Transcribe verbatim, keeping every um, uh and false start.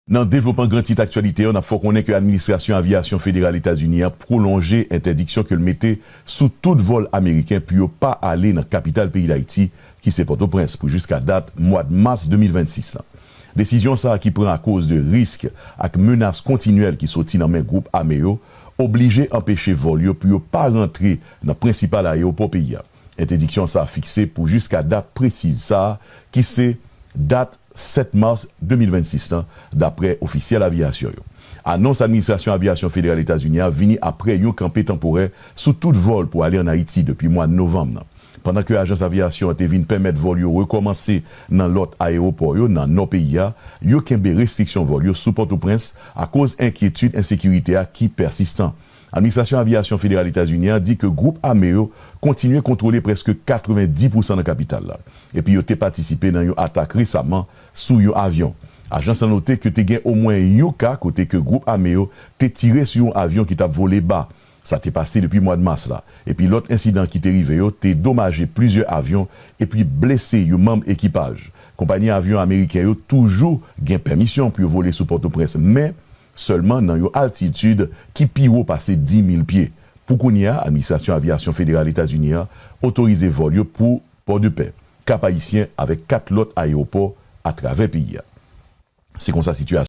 Nan devlopman gran tit aktyalite yo, n ap fè w konnen ke Administrasyon Avyasyon Federal Etazini an pwolonje entèdiksyon ke l mete sou tout vòl ameriken pou yo pa ale nan kapital peyi Dayiti, ki se Pòtoprens, pou jiska dat mwa mas de mil vennsis lan. Desizyon sa a, ki pran akoz de risk ak menas kontinyèl ki soti nan men gwoup ame yo, oblije anpeche vòl yo pou yo pa rantre nan prensipal ayewopò peyi a. Entèdiksyon sa a fikse pou jiska dat presiz sa a, ki se dat sèt mas de mil vennsis lan, dapre ofisyèl avyasyon yo. Anons Administrasyon Avyasyon Federal Etazini a vini apre yon kanpe tanporè sou tout vòl pou ale ann Ayiti depi mwa novanm nan. Pandan ke ajans avyasyon an te vin pèmèt vòl yo rekòmanse nan lòt ayewopò yo nan nò peyi a, yo kenbe restriksyon vòl yo sou Pòtoprens akoz enkyetid ensekirite a ki pèsistan. Administrasyon Avyasyon Federal Etazini an di ke gwoup ame yo kontinye kontwole prèske katrevenndis pousan nan kapital la, epi yo te patisipe nan yon atak resaman sou yon avyon. Ajans lan note ke te gen omwen yon ka kote ke gwoup ame yo te tire sou yon avyon ki t ap vole ba. Sa te pase depi mwa mas la, epi lòt ensidan ki te rive yo te domaje plizyè avyon epi blese yon manm ekipaj. Konpayi avyon ameriken yo toujou gen pèmisyon pou yo vole sou Pòtoprens, men sèlman nan yon altitid ki pi wo pase dis mil pye. Pou kounye a, Administrasyon Avyasyon Federal Etazini an otorize vòl yo pou Pòdepè, Kap Ayisyen avèk kat lòt ayewopò atravè peyi a. Se konsa sitiyasyon